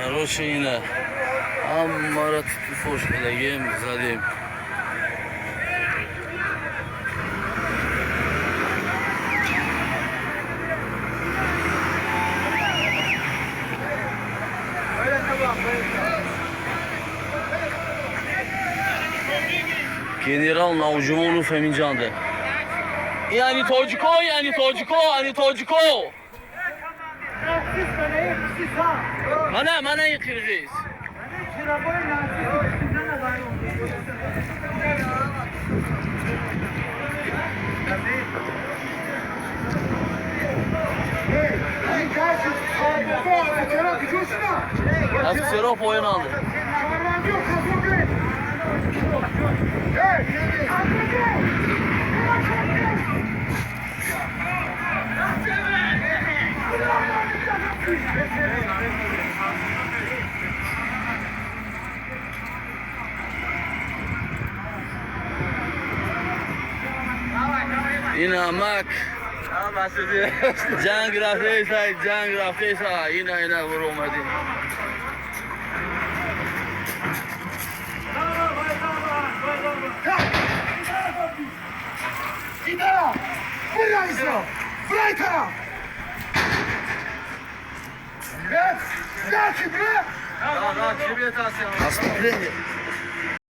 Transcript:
Короче, ина ҳамаро туту фош кардагем, задем. Генерал Навҷувонов ҳаминҷанде. Яъни тоҷико, яъни тоҷико, яъни тоҷико. Мана, мана ин қирғиз. Офицерҳо поёнанд. Ина мак ҷанг рафтеса, ҷанг рафтеса, ина, ина буромадем. Buraya Buraya taraf. Evet. Наступление.